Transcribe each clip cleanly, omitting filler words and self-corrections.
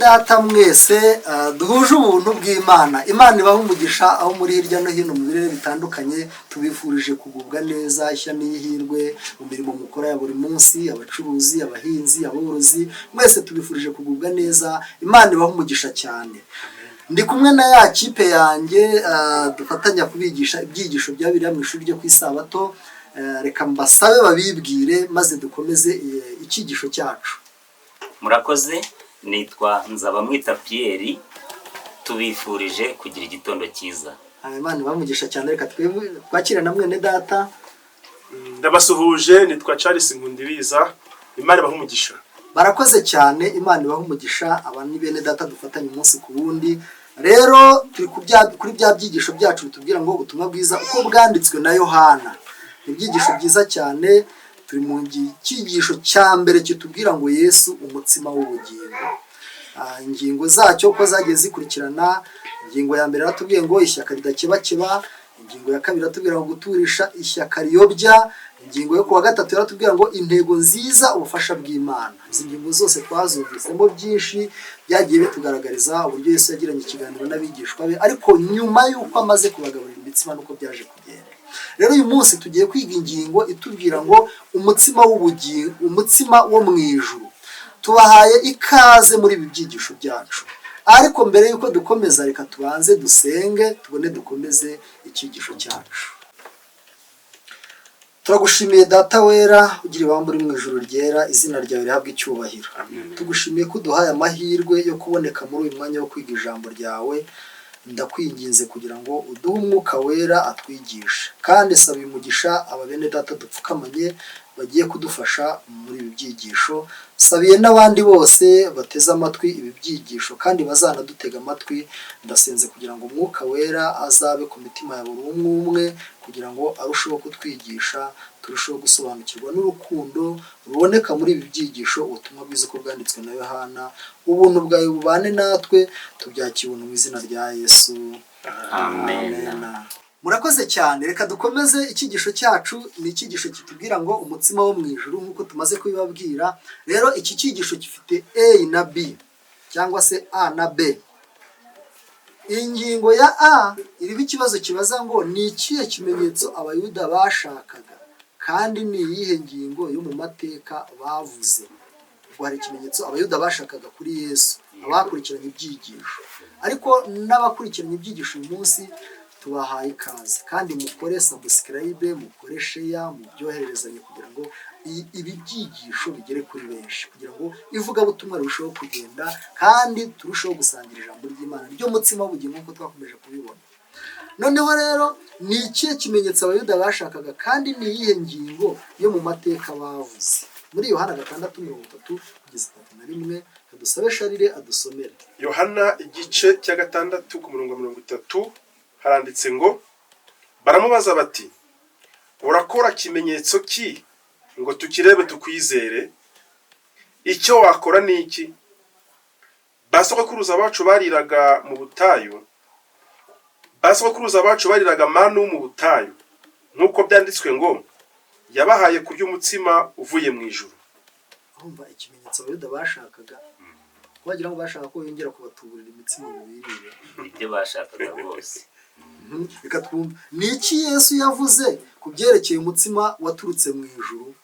Data mwese duhuje ubuntu bw'Imana. Imana ibahe umugisha aho muri hirya no hino mu birere bitandukanye. Tubifurije kugubwa neza, ishya n'ihirwe mu mirimo mukora ya buri munsi. Abacuruzi, abahinzi, aborozi, mwese tubifurije kugubwa neza. Imana ibahe umugisha cyane. Ndi kumwe na ya kipe yanjye dufatanya kubigisha ibyigisho bya Bibiliya mu ishuri ryo ku Isabato. Reka mbasabe babibwire maze dukomeze icyigisho cyacu. Murakoze. Nitwa Nzabamwita Pierre. Tubifurije kugira igitondo cyiza. Imana ibamugisha cyane. Reka twebwe twakire na mwene data. Ndabasuhuje, nitwa Charles Nkundibiza. Imana ibahe umugisha. Barakoze cyane, Imana ibaha umugisha. Aba ni bene data dufatanya umunsi ku wundi. Rero turi kuri bya byigisho byacu bitubwira ngo ubutumwa bwiza uko bwanditswe na Yohana. Ni ibyigisho byiza cyane. Turi mu cyigisho cya mbere kitubwira ngo Yesu umutsima w'ubugingo. Ingingo zacyo uko zagiye zikurikirana: ingingo ya mbere yaratubwiye ngo ishyaka ridakebakeba, ingingo ya kabiri iratubwira ngo guturisha ishyaka riyobya, ingingo yo kuwa gatatu yaratubwira ngo intego nziza, ubufasha bw'Imana. Izi ngingo zose twazumvisemo byinshi byagiye bitugaragariza uburyo Yesu yagiranye ikiganiro n'abigishwa be, ariko nyuma y'uko amaze kubagaburira imitsima, n'uko byaje kugenda. Rero uyu munsi tugiye kwiga ingingo itubwira ngo umutsima w'ubugingo, umutsima wo mu ijuru. Tubahaye ikaze muri ibi byigisho byacu, ariko mbere y'uko dukomeza, reka tubanze dusenge tubone dukomeze icyigisho cyacu. Turagushimiye Data wera, ugira ibambu uri mu ijuru ryera, izina ryawe rihabwa icyubahiro. Tugushimiye ko uduhaye amahirwe yo kuboneka muri uyu mwanya wo kwiga ijambo ryawe. Ndakwinginze kugira ngo uduhe Umwuka Wera atwigishe, kandi saba umugisha aba bene data dupfukamanye bagiye kudufasha muri ibi byigisho. Sabiye n'abandi bose bateze amatwi ibi byigisho kandi bazanadutega amatwi. Ndasenze kugira ngo Umwuka Wera azabe ku mitima ya buri umwe umwe, kugira ngo arusheho kutwigisha, turusheho gusobanukirwa n'urukundo ruboneka muri ibi byigisho, ubutumwa bwiza uko bwanditswe na Yohana. Ubuntu bwawe bubane natwe. Tubyakira ubuntu mu izina rya Yesu. Amen. Murakoze cyane. Reka dukomeze icyigisho cyacu. Ni icyigisho kitubwira ngo umutsima wo mu ijuru, nk'uko tumaze kubibabwira. Rero iki cyigisho gifite A na B cyangwa se A na B. Ingingo ya A iriho ikibazo kibaza ngo ni ikihe kimenyetso Abayuda bashakaga, kandi ni iyihe ngingo yo mu mateka bavuze? Ubwo hari ikimenyetso Abayuda bashakaga kuri Yesu, abakurikiranye ibyigisho, ariko n'abakurikiranye ibyigisho uyu munsi tubahaye ikaze, kandi mukore subscribe, mukore share, mubyohererezanye kugira ngo ibi byigisho bigere kuri benshi, kugira ngo ivugabutumwa rirusheho kugenda kandi turusheho gusangira ijambo ry'Imana ryo mutsima w'ubugingo, nk'uko twakomeje kubibona. Noneho rero, ni ikihe kimenyetso Abayuda bashakaga, kandi ni iyihe ngingo yo mu mateka bavuze? Muri Yohana 6:30-31. Dusabe Sharire adusomere. Yohana igice cya 6 ku murongo wa 30, haranditse ngo: "Baramubaza bati: 'Urakora kimenyetso ki ngo tukirebe tukwizere? Icyo wakora ni iki? Ba sogokuruza bacu bariraga mu butayu, ba sogokuruza bacu bariraga manu mu butayu, nk'uko byanditswe ngo: Yabahaye kurya umutsima uvuye mu ijuru.'" Urumva ikimenyetso Abayuda bashakaga, wagira ngo bashaka ko yongera kubatuburira imitsima mu birire. Ibyo bashakaga rwose. Reka twumve ni iki Yesu yavuze ku byerekeye umutsima waturutse mu ijuru.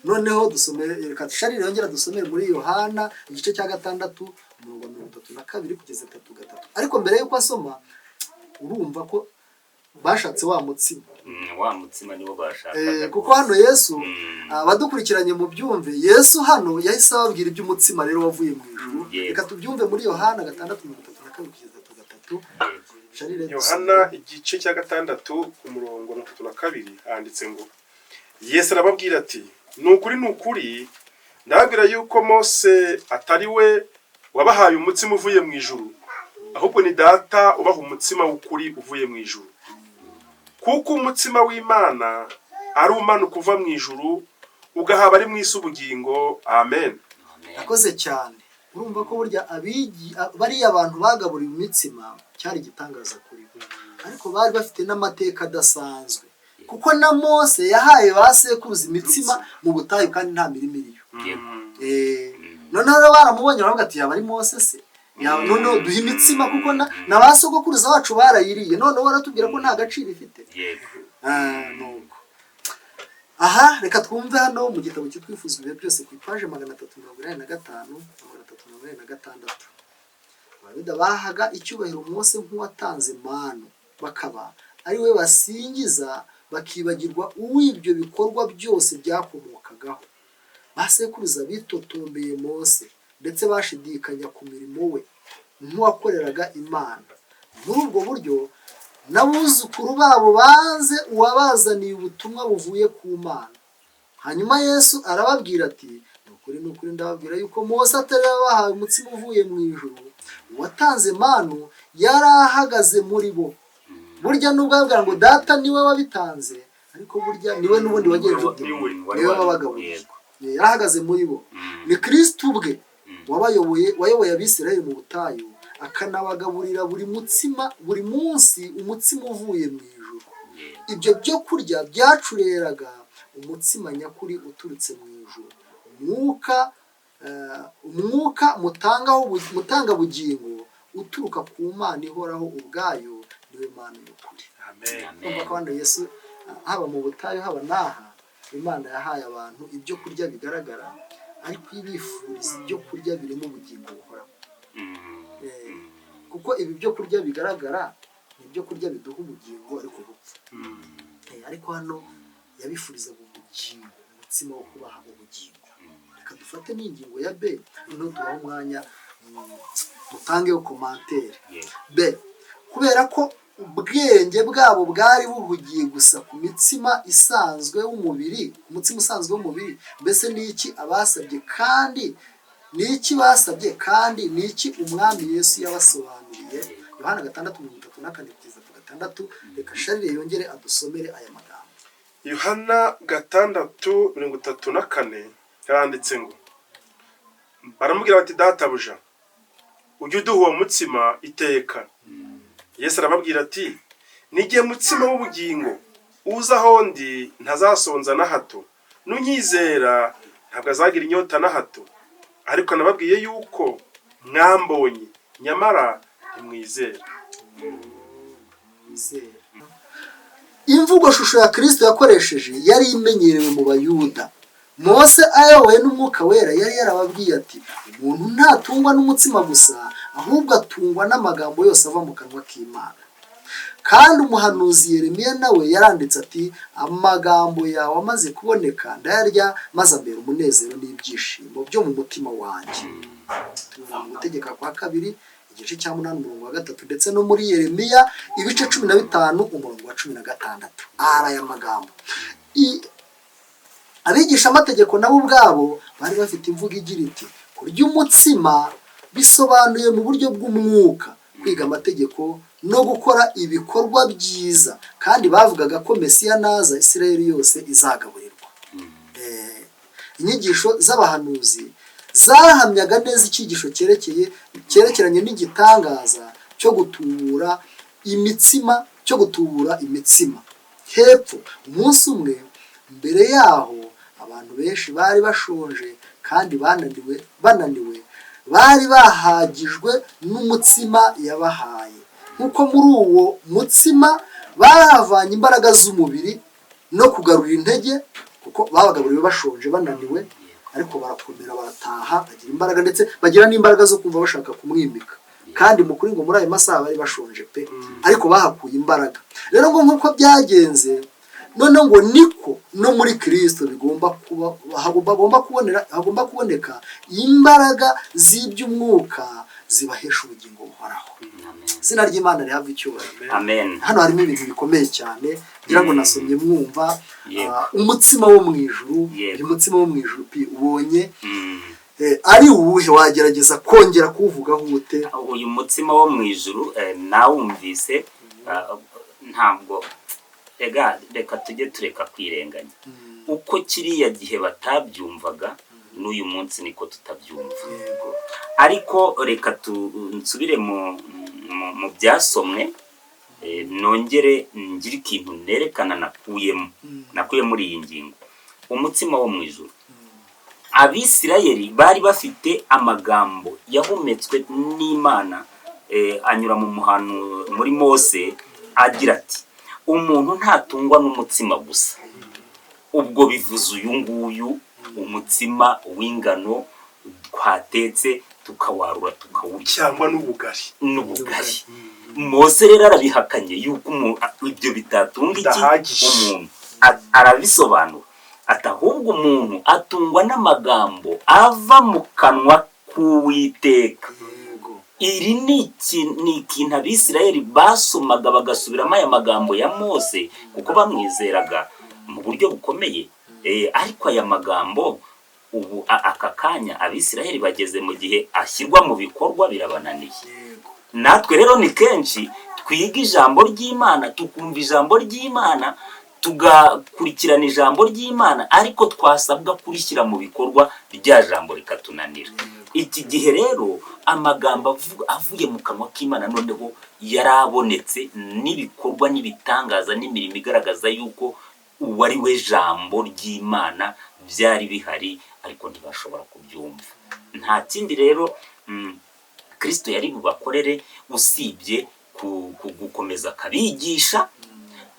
Noneho dusomere, reka Sharire yongera dusomere muri Yohana igice cya 6, umurongo wa 32-33. Ariko mbere y'uko asoma, urumva ko bashatse wa mutsima. Wa mutsima niwo bashakaga. Kuko rwose. hano Yesu, abadukurikiranye mu byumve, Yesu hano yahise ababwira iby'umutsima rero wavuye mu ijuru. Reka tubyumve muri Yohana 6:32-33. Sharire. Yohana igice cya 6 ku murongo wa 32, handitse ngo: "Yesu arababwira ati: 'Ni ukuri, ni ukuri, ndababwira yuko Mose atari we wabahaye umutsima uvuye mu ijuru, ahubwo ni Data ubaha umutsima w'ukuri uvuye mu ijuru. Kuko umutsima w'Imana ari umanuka uva mu ijuru, ugaha abari mu isi ubugingo.' Amen." Amen. Akoze cyane. Urumva ko burya abigi bariya abantu bagaburiwe imitsima cyari igitangaza kuri bo, ariko bari bafite n'amateka adasanzwe, kuko na Mose yahaye ba sekuruza imitsima mu butayu kandi nta mirima iriyo. Noneho rero baramubonye baravuga ati yaba ari Mose se? Noneho duha imitsima kuko na ba sogokuruza bacu barayiriye, noneho baratubwira ko nta gaciro ifite. Nuko aha reka twumve hano mu gitabo cyitwifuza ibihe byose ku ipaje 385 na 386. Abayuda bahaga icyubahiro Mose nk'uwatanze manu, bakaba ari we basingiza, bakibagirwa uw'ibyo bikorwa byose byakomokagaho. Ba sekuruza bitotombeye Mose, ndetse bashidikanya ku mirimo we nk'uwakoreraga Imana. Muri ubwo buryo n'abuzukuru babo banze uwabazaniye ubutumwa buvuye ku Mana. Hanyuma Yesu arababwira ati: "Ni ukuri, ni ukuri, ndababwira yuko Mose atari yabahaye umutsima uvuye mu ijuru. Uwatanze manu yari ahagaze muri bo." Burya nubwo ababwira ngo Data niwe wabitanze, ariko burya niwe n'ubundi wagenje ute? Niwe. Niwe wabagaburiye. Yari ahagaze muri bo. Ni Kristo ubwe wabayoboye, wayoboye Abisirayeli mu butayu, akanabagaburira buri mutsima, buri munsi umutsima uvuye mu ijuru. Ibyo byo kurya byacureraga umutsima nyakuri uturutse mu ijuru, umwuka mutangabugingo uturuka ku Mana ihoraho ubwayo, niwe Mana y'ukuri. Amen. Urumva ko hano Yesu, haba mu butayu, haba n'aha, Imana yahaye abantu ibyo kurya bigaragara, ariko ibifuriza ibyo kurya birimo ubugingo buhoraho. Kuko ibi byo kurya bigaragara ni ibyo kurya biduha ubugingo ariko bupfa. Ariko hano yabifurizaga ubugingo, umutsima wo kubaha ubugingo. Reka dufate n'ingingo ya B, noneho tubahe umwanya, dutangeho commentaire. B: kubera ko ubwenge bwabo bwari buhugiye gusa ku mitsima isanzwe w'umubiri, umutsima usanzwe w'umubiri, mbese ni iki abasabye kandi ni iki basabye, kandi ni iki Umwami Yesu yabasobanuriye? Yohana 6:34 kugeza ku 6. Reka Sharire yongere adusomere aya magambo. Yohana 6:34 yaranditse ngo: "Baramubwira bati: 'Databuja, ujye uduha uwo mutsima iteka.' Yesu arababwira ati: 'Ni jye mutsima w'ubugingo. Uza aho ndi ntazasonza na hato, n'unyizera ntabwo azagira inyota na hato. Ariko nababwiye yuko mwambonye, nyamara ntimwizera.'" Wizera. Imvugo shusho ya Kirisito yakoresheje yari imenyerewe mu Bayuda. Mose ayobowe n'Umwuka Wera yari yarababwiye ati: "Umuntu ntatungwa n'umutsima gusa, ahubwo atungwa n'amagambo yose ava mu kanwa k'Imana." Kandi umuhanuzi Yeremiya nawe yaranditse ati: "Amagambo yawe amaze kuboneka ndayarya, maze ambera umunezero n'ibyishimo byo mu mutima wanjye." Tubona mu Gutegeka kwa Kabiri igice cya 8 umurongo wa 3, ndetse no muri Yeremiya ibice 15 umurongo wa 16. Ari aya magambo. Abigishamategeko nabo ubwabo bari bafite imvugo igira iti: "Kurya umutsima bisobanuye mu buryo bw'umwuka kwiga amategeko no gukora ibikorwa byiza." Kandi bavugaga ko Mesiya naza Isirayeli yose izagaburirwa. Inyigisho z'abahanuzi zahamyaga neza icyigisho cyerekeranye n'igitangaza cyo gutubura imitsima. Hepfo, umunsi umwe mbere yaho, abantu benshi bari bashonje kandi bananiwe bari bahagijwe n'umutsima yabahaye. Nk'uko muri uwo mutsima bahavanye imbaraga z'umubiri no kugarura intege, kuko babagaburiwe bashonje bananiwe, ariko barakomera, barataha bagira imbaraga, ndetse bagira n'imbaraga zo kumva bashaka kumwimika. Kandi mu kuri ngo muri ayo masaha bari bashonje pe, ariko bahakuye imbaraga. Rero ngo nk'uko byagenze, noneho ngo niko no muri Kirisito bigomba kuba, hagomba kuboneka imbaraga z'iby'umwuka zibahesha ubugingo buhoraho. Izina ry'Imana rihabwa icyubahiro. Amen. Hano harimo ibintu bikomeye cyane, ngira ngo nasomye mwumva. Yego. Umutsima wo mu ijuru. Yego. Uyu mutsima wo mu ijuru pi ubonye ari uwuhe? Wagerageza kongera kuwuvugaho ute? Uyu mutsima wo mu ijuru, nawumvise, ntabwo reka tujye tureka kwirenganya uko kiriya gihe batabyumvaga, n'uyu munsi niko tutabyumva. Ariko reka nsubire mu byasomwe, nongere ngire ikintu nerekana nakuye muri iyi ngingo. Umutsima wo mu ijuru Abisirayeli bari bafite amagambo yahumetswe n'Imana, anyura mu muhano muri Mose, agira ati: "Umuntu ntatungwa n'umutsima gusa." Ubwo bivuze uyu nguyu umutsima w'ingano twatetse tukawarura tukawurya, cyangwa n'ubugari. N'ubugari. Mose rero arabihakanye yuko ibyo bitatunga iki? Bidahagije. Umuntu. Arabisobanura ati: "Ahubwo umuntu atungwa n'amagambo ava mu kanwa k'Uwiteka." Iri ni ikintu Abisirayeli basomaga bagasubiramo aya magambo ya Mose, kuko bamwizeraga mu buryo bukomeye. Ariko aya magambo ubu aka kanya Abisirayeli bageze mu gihe ashyirwa mu bikorwa birabananiye. Natwe rero ni kenshi twiga ijambo ry'Imana, tukumva ijambo ry'Imana, tugakurikirana ijambo ry'Imana, ariko twasabwa kurishyira mu bikorwa rya jambo rikatunanira. Iki gihe rero amagambo avuye mu kanwa k'Imana noneho yarabonetse, n'ibikorwa n'ibitangaza n'imirimo igaragaza yuko uwo ari we jambo ry'Imana byari bihari, ariko ntibashobora kubyumva. Nta kindi rero Kristo yari bubakorere usibye gukomeza akabigisha,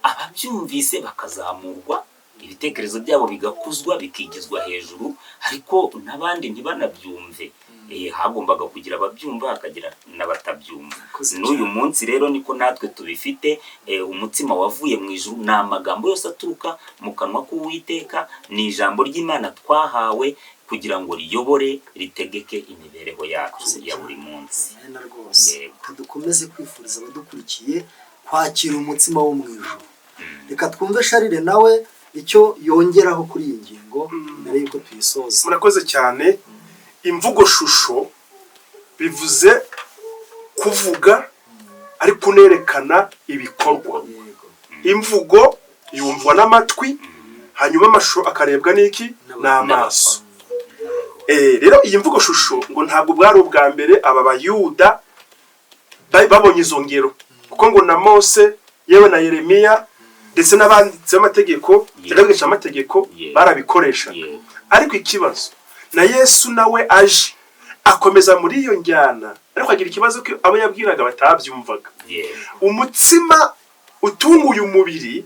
ababyumvise bakazamurwa, ibitekerezo byabo bigakuzwa, bikigizwa hejuru, ariko n'abandi ntibanabyumve. Hagombaga kugira ababyumva, hakagira n'abatabyumva. Murakoze. N'uyu munsi rero niko natwe tubifite. Umutsima wavuye mu ijuru ni amagambo yose aturuka mu kanwa k'Uwiteka, ni ijambo ry'Imana twahawe kugira ngo riyobore, ritegeke imibereho yacu Murakoze ya cyane. buri munsi. Amena rwose. Yego. Reka dukomeze kwifuriza abadukurikiye kwakira umutsima wo mu ijuru. Reka twumve Sharire nawe icyo yongeraho kuri iyi ngingo mbere y'uko tuyisoza. Murakoze cyane. Imvugo shusho bivuze kuvuga ariko unerekana ibikorwa. Imvugo yumvwa n'amatwi, hanyuma amashusho akarebwa n'iki? N'amaso. Rero iyi mvugo shusho ngo ntabwo bwari ubwa mbere aba Bayuda babonye izo ngero, kuko ngo na Mose, yewe na Yeremiya, ndetse n'abanditsi b'amategeko cyangwa abigisha amategeko barabikoreshaga. Ariko ikibazo, na Yesu nawe aje akomeza muri iyo njyana, ariko agira ikibazo ko abo yabwiraga batabyumvaga. Umutsima utunguye umubiri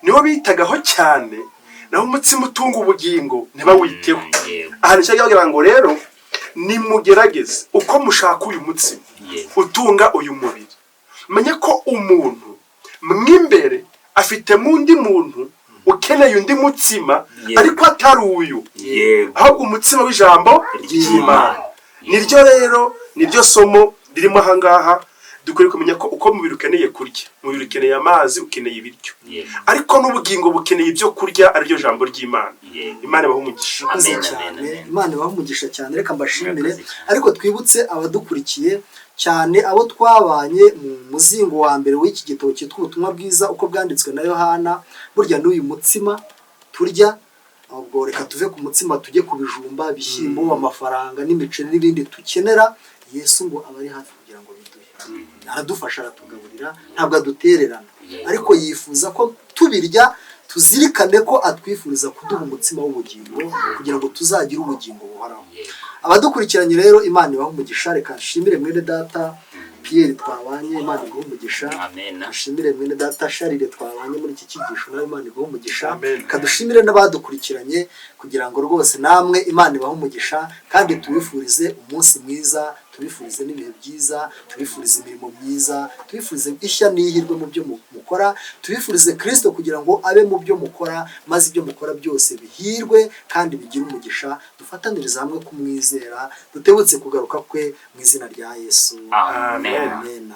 niwo bitagaho cyane, naho umutsima utunga ubugingo ntibawiteho. Ahantu cyangwa bagira ngo rero nimugerageze uko mushaka uyu mutsima utunga uyu mubiri, menye ko umuntu mw'imbere afitemo undi muntu ukeneye undi mutsima, ariko atari uyu, ahubwo umutsima w'ijambo ry'Imana. Niryo rero niryo somo ririmo ahangaha. Dukwiye kumenya ko uko umubiri ukeneye kurya, umubiri ukeneye amazi, ukeneye ibiryo, ariko n'ubugingo bukeneye ibyo kurya, ariryo jambo ry'Imana. Imana ibahe umugisha. Murakoze Amen, amen, cyane. amen. Imana ibahe umugisha cyane. Reka mbashimire. Murakoze cyane. Ariko twibutse abadukurikiye cyane, abo twabanye mu muzingo wa mbere w'iki gitabo cyitwa Ubutumwa Bwiza uko bwanditswe na Yohana, burya n'uyu mutsima turya, ubwo reka tuve ku mutsima tujye ku bijumba, ibishyimbo, amafaranga n'imiceri n'ibindi dukenera, Yesu ngo aba ari hafi kugira ngo biduhe. Aradufasha, aratugaburira, ntabwo adutererana, ariko yifuza ko tubirya tuzirikane ko atwifuriza kuduha umutsima w'ubugingo kugira ngo tuzagire ubugingo buhoraho. Abadukurikiranye rero, Imana ibahe umugisha. Reka nshimire mwene data Pierre twabanye, Imana iguhe umugisha. Amen. Nshimire mwene data Sharire twabanye muri iki cyigisho, nawe Imana iguhe umugisha. Amen. Reka dushimire n'abadukurikiranye kugira ngo rwose namwe Imana ibahe umugisha, kandi tubifurize umunsi mwiza, tubifurize n'ibihe byiza, tubifurize imirimo myiza, tubifurize ishya n'ihirwe mu byo mukora, tubifurize Kirisito kugira ngo abe mu byo mukora, maze ibyo mukora byose bihirwe kandi bigire umugisha. Dufatanirize hamwe kumwizera, dutebutse kugaruka kwe mu izina rya Yesu. Amen. Amen.